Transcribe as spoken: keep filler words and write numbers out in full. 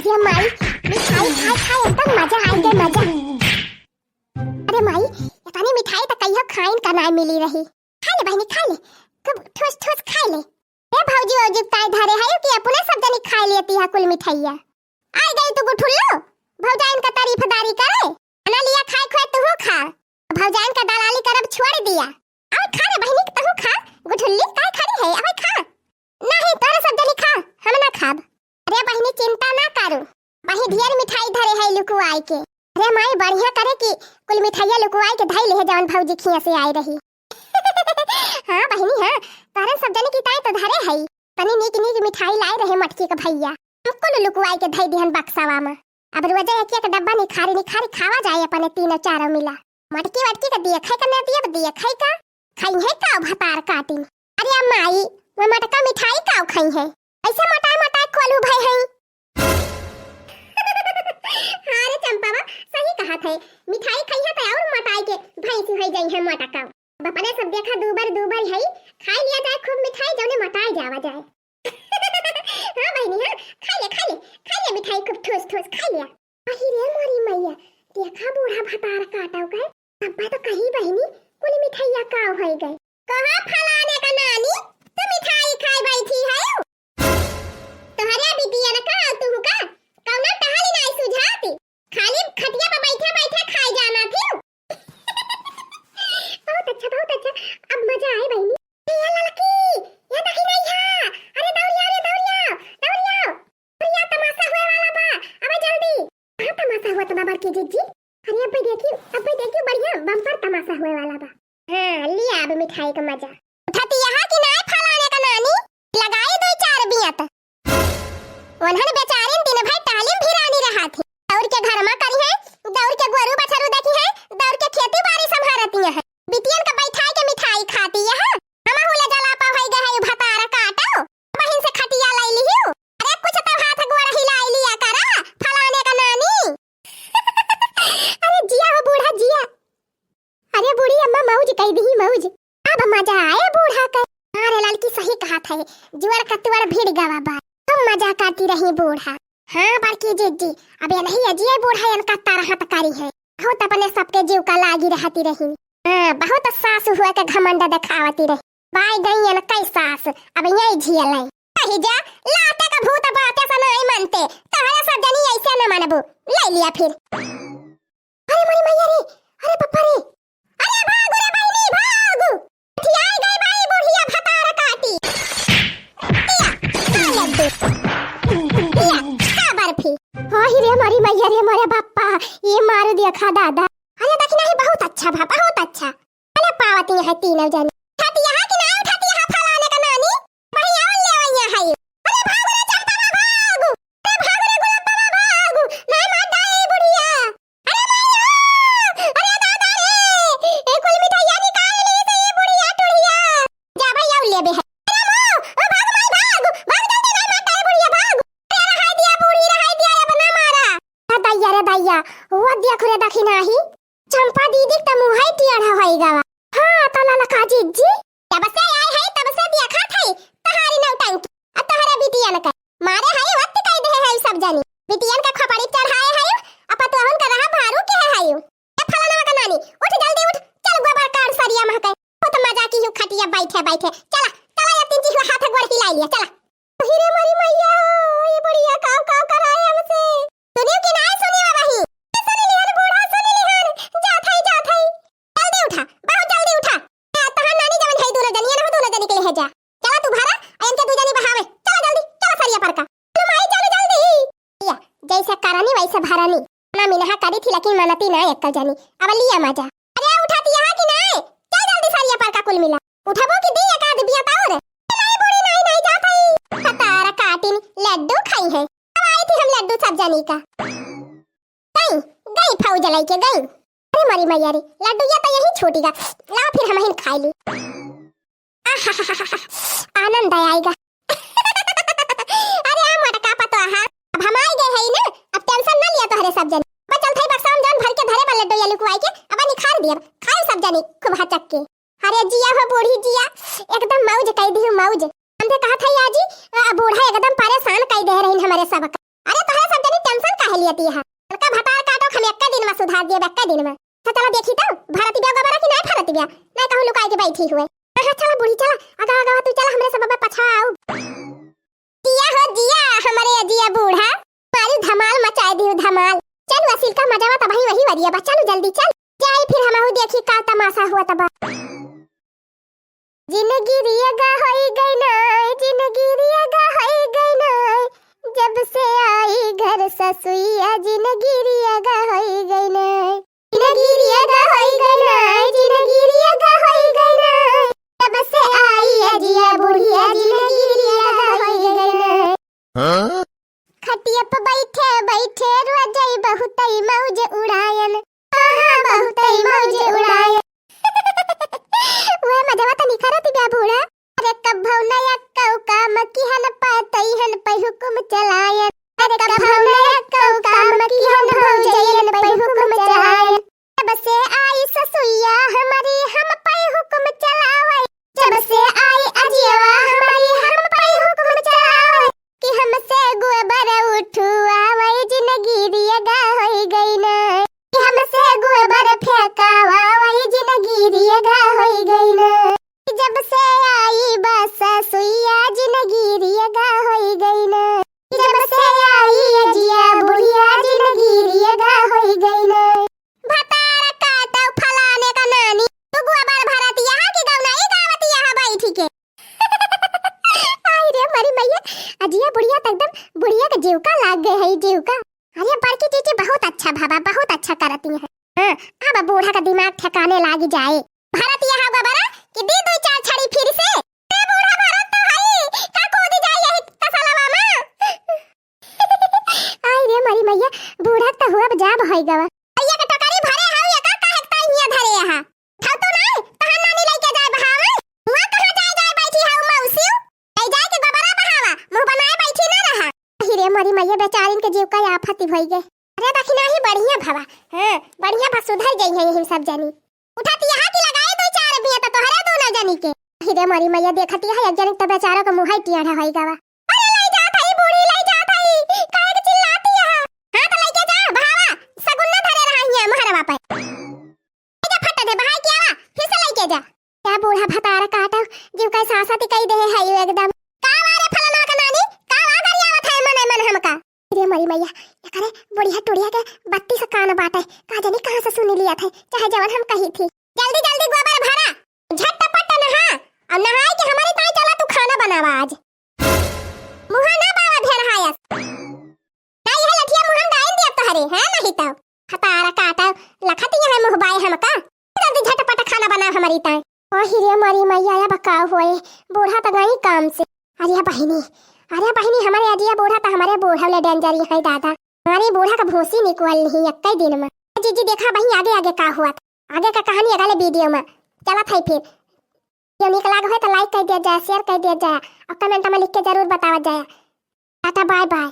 ये माई, मिठाई खाए खाए एकदम मजा आइ गए, मजा। अरे माई, इतनी मिठाई तो कहियो खाइन का नाहीं मिली रही। खा ले बहिनी, खा ले, खूब ठूस ठूस खा ले। ए भौजी, भौजी ताई धरे है कि अपने सब जनी खाइ लेती है कुल मिठाइया। आइ गई तू गुठुल्लो, भौजाइन का तारीफदारी करे। ना लिया खाए खुए तुहू खा, भौजाइन का दलाली करब छोड़ दिया। अब खा रे बहिनी, तहू खा, गुठुल्ली काहे खड़ी है, अब खा। नहीं, तोहरे सब जनी खा, हम ना खाब। अरे बहिनी, चिंता ना करू, बही ढेर मिठाई धरे है लुकुआई के। अरे माई, बढ़िया करे कि कुल मिठाइया लुकुआई के धई ले है, जवन भौजी खिया से आए रही। हाँ बहिनी, हाँ, तोहरे सब जनी की ताई तो धरे है, तनी नीक नीक मिठाई लाए रहे मटकी के भैया, हम कुल लुकुआई के धई दिहन बक्सावा में। अब रोजे एक एक डब्बा निखारी निखारी खावा जाए अपने तीनों चारों मिला। मटकी वटकी का दिए खाई का ना दिए, दिए खाई का। खाई है का भतार काटिन। अरे माई, वो मटका मिठाई का खाई है? ऐसे मोटाई मोटाई कोल्हू भय है। हाँ रे चंपावा, सही कहत है। मिठाई खाई है तो और मोटाई के भैंसी होई जाई है मोटका। अब अपने सब देखा दूबर दूबर है, खाई लिया जाए खूब मिठाई, जौने मोटाई जावा जाए। हाँ बहिनी, हाँ, खा ले, खा ले, खा ले मिठाई खूब ठूस ठूस खा ले। अही रे मोरी मैया, देखा बूढ़ा भतार काटव के। अब्बा तो कही बहिनी, कुल मिठाइया काव होई गए। कहा फलाने का नानी, तू मिठाई खाए बैठी है? तोहरे बिटियन का, तू का, कौना टहली नाई सुझाती? खाली खटिया पे बैठे बैठे खाए जाना थी। बहुत अच्छा, बहुत अच्छा, अब मजा आए बहिनी। ए ललकी, ये देखी नहीं है। अरे दौड़िया रे दौड़िया, दौड़िया। बढ़िया तमाशा होए वाला बा, अबे जल्दी। कहाँ तमाशा हुआ तो बड़की जिज्जी? अरे अब्बे देखी, अब्बे देखी, बढ़िया बम्पर तमाशा होए वाला बा। हाँ, लिया अब मिठाई का मजा। उठती यहाँ की नाय फलाने का नानी, लगाई दो चार बियत। उन्हन बेचारिन दिन भर टहलिम भिरानी रहा थी। दौड़ के घर मा करी है, दौड़ के गोरू बछरू देखी है, दौड़ के खेती बारी संभारती है। बिटियन का बैठाई के मिठाई खाती है। हमहू ले जलापा होई गए है, भतार काटो। बहिन से खटिया लाई लिहियो। अरे कुछ तो हाथ गोड़ हिलाई लिया करा, फलाने का नानी। अरे जिया हो बूढ़ा जिया। अरे बूढ़ी अम्मा मौज कई दिही मौज। अब मजा आए बूढ़ा के। हाँ रे ललकी सही कहत है, जुअर का तुअर भिड़ गवा बा। हम मजा करती रही बूढ़ा। हाँ बड़की जिज्जी, अब ये नहीं अजिए बूढ़ा इनका तरहत करी है। बहुत अपने सबके जीव का लागी रहती रही। हाँ, बहुत सासु हुआ के घमंड देखावती रही। बाई गई इनकई सास, अब यही झियल है। कही जा, लाते का भूत बाते से नहीं मनते, तोहरे सब जनी ऐसे न मनबू। ले लिया फिर। अरे मोरी मैया रे, अरे पप्पा रे, अरे भागो रे बहिनी, भागो। ठियाई गई बाई बुढ़िया भतार काटी। या, खा लड्डू। या, खा बर्फी। हाँ ही रे मोरी मैया रे, मोरे बाप्पा, ये मारू देखा दादा। अरे देखी नहीं, बहुत अच्छा भा, बहुत अच्छा। अरे पावती है तीनों जनी। उठतिया है कि ना उठतिया है फलाने का नानी? वही और ले वही है। अरे भागो रे चंपा भागो। अरे भागो रे गुलाबा भागो। नहीं मार डाले बुढ़िया। अरे माया! अरे दादा रे! ए कुल मिठाइया निकाल ली से ये बुढ़िया टुढ़िया। जा भाई, आउ लेबे है। अरे मो! ओ भाग माई भाग! भाग जल्दी, नहीं मारता है बुढ़िया, भाग! अरे रहाई दिया बूढ़ी, रहाई दिया, अब ना मारा। आ दैया रे दैया, वो देख रे दखिनाही। चंपा दीदी त मुँह ही टेढ़ा होई गवा। हाँ, तो ललका जिज्जी। जब से आए है तब से देखा थे तहारी नौटंकी। आ तहरे बिटियन का मारे है वक्त कह दे है सब जनी। बिटियन का खपड़ी चढ़ाए है, आ पतोहन का रहा भारू के है। ए फलाना का नानी, उठ जल्दी उठ, चल गोबर काढ़ सरिया महके। बहुत मजा की हूँ खटिया बैठे बैठे। चला, चला ये तीन चीज हाथ गोड़ हिला लिया, चला। अरे मोरी मैया, ये बुढ़िया काव काव कराए हमसे। सुनियो कि नाय सुनियो बही? सुन लिहन बूढ़ा, सुन लिहन। जात है, जात है। जल्दी उठा, बहुत जल्दी उठा। ए, तोहार नानी जवन है दोनों जनी, ये ना हो दोनों जनी के ले है जा। चला तू भरा, आ इनके दू जनी बहावे। चला जल्दी, चला सरिया पर का। चलो माई, चलो जल्दी। या, जैसे करनी वैसे भरनी। ना मिनहा करी थी लेकिन मनती ना एक जनी। अब लिया मजा। अरे उठाती यहाँ की ना? चल जल्दी सरिया पर का कुल मिला। उठबो की दी एक आध बिया और। नहीं बूढ़ी, नहीं, नहीं जात है। खतारा काटिन लड्डू खाई है। अब आई थी हम लड्डू सब जनी का। गई, गई फौज लइके गई। अरे मरी मैया रे, लड्डू या तो यही छूटी गा। ला फिर हम ही खाई ली। आहाहाहा, आनंद आएगा। अरे आ मोटका पतोहा, अब हम आई गए है ना, अब tension ना लिया तोहरे सब जन। बस चल थाई बक्सा में जान भर के धरे बा लड्डू या लुकवाई के, अब निखार दियब, खाए सब जनी खूब हचक के। अरे जिया हो बूढ़ी जिया, एकदम मौज कई दिहु मौज। हम तो कहा था आजी, आ, बूढ़ा एकदम परेशान कई दे रही हमारे सबका। अरे तोहरे सब जनी लियती है। उनका भतार काटो, हम एक्के दिन में सुधार दिए, एक्के दिन में। अच्छा चला देखी तो, भरती बिया गोबरा कि नाहीं भरती बिया, नाहीं कहूँ लुकाई के बैठी हुए। हाँ, हाँ, चला बूढ़ी, चला, आगा, आगा, तू चला, हमरे सब अब पछवा आऊ। जिया हो जिया, हमरे अजिया बूढ़ा, मारू धमाल मचाए दियो धमाल। चल वसील का मजावा तबही वही वरिया बा, चलू जल्दी चल। जाई फिर हमहू देखी का तमाशा हुआ तबा। जिनगी रियगा होई गई नाय, जिनगी रियगा होई गई नाय, जब से आई घर ससुइया, जिनगी रियगा होई गई नाय। जिनगी रियगा होई गई नाय, जिनगी रियगा होई गई नाय, जब से आई अजिया बुढ़िया, जिनगी रियगा होई गई नाय। हाँ? खटिया पे बैठे बैठे रोजई बहुतई मौज उड़ायन, हाँ, हाँ, बहुतई मौज उड़ायन। वह मजवा तो निखरत बा बूढ़ा। अरे कभौ नया कौ काम किहन पातई हन पै हुकुम चलायन। अरे कभौ नया कौ काम किहन भौजैयन पै हुकुम चलायन। जब से आई ससुइया हमारी हम पै हुकुम चलावै। जब से आई अजियवा हमारी हम पै हुकुम चलावै। कि हमसे गोबर उठवावै जिनगी रियगा होई गई नाय। कि हमसे गोबर फेंकावावै जिनगी रियगा होई गई नाय। जब से आई बा ससुइया जिनगी रियगा होई गई नाय। जब से आई अजिया बुढ़िया जिनगी रियगा होई गई नाय। भतार काटो फलाने का नानी, तू गोबर भरत यहाँ की गौना ई गावत यहाँ बैठी के। आई रे मरी मैया, अजिया बुढ़िया तो एकदम बुढ़िया के जीव का लाग गए है, जीव का। अरे बड़की जीजी बहुत अच्छा भावा, बहुत अच्छा करती है। हाँ, अब बूढ़ा का दिमाग ठिकाने लाग जाए। भरत यहाँ गोबरा कि दी दो चार छड़ी फिर से। ए बूढ़ा भरत तो हई, का कूद जाई यही तसलवा में? आई रे मरी मैया, बूढ़ा तो हुआ जाब होई गवा। भैया के टोकरी भरे हऊ, एका काहे के ताई हिया धरे यहाँ? उठाऊ तो नाई, तहार नानी लइके जाए बहावे। हुआ कहाँ जाए जाए बैठी हऊ मौसी? ले जाए के गोबरा बहावा, मुँह बनाए बैठी ना रहा। आई रे मरी मैया, बेचारिन के जीव का आफत होई गए। अरे दखिना ही बढ़िया भवा, हाँ, बढ़िया भा सुधर गई है यही सब जनी। उठत यहाँ की लगाई दो चार बिया तो तोहरे दोनों जनी के। हिरे मोरी मैया देखत यहाँ एक जनी तो बेचारो के मुँह ही टियाढ़ा होई गवा। अरे लई जात हई बूढ़ी, लई जात हई, काहे के चिल्लाती यहाँ? हाँ तो लइके जा, भावा, सगुन ना धरे रहा हियाँ महरवा पे। लई जा फट दे, बहाई के आवा, फिर से लइके जा। क्या बूढ़ा भतार काटो, जीव का सासत कई दे है यू एकदम। का वा रे फलनवा का नानी, का वा गरियावत है मने मन हमका? रे मरी मैया, एकरे बुढ़िया टुढ़िया के बत्तीस कान बाटे, का जानी कहाँ से सुनी लिया थे, चाहे जवन हम कही थी। जल्दी जल्दी गोबर भरा, झटपट नहा, और नहाए के हमारे ताई चला तू खाना बनावा आज। मुँह ना बावा ढेर हायस। ना यह लठिया मुँह हम डाइन दिया तोहरे, हैं नहीं तो। हतारा काटा, लखत यहाँ मुँह बाए हमका। जल्दी झटपट खाना बना हमारी ताई। ओ हिरे मरी मैया, अब का होए, बूढ़ा तो गई काम से। अरे बहिनी, अरे बहिनी, हमारे अजिया बूढ़ा तो हमारे बूढ़ा ले डेंजर ही है दादा। हमारे बूढ़ा का भूसी निकल नहीं एक्के दिन में। जीजी देखा बहिनी आगे आगे का हुआ था। आगे का कहानी अगले वीडियो में। चला था फिर। वीडियो निक लाग होए तो लाइक कर दिया जाए, शेयर कर दिया जाए और कमेंट में लिख के जरूर बतावा जाए। Tata bye bye.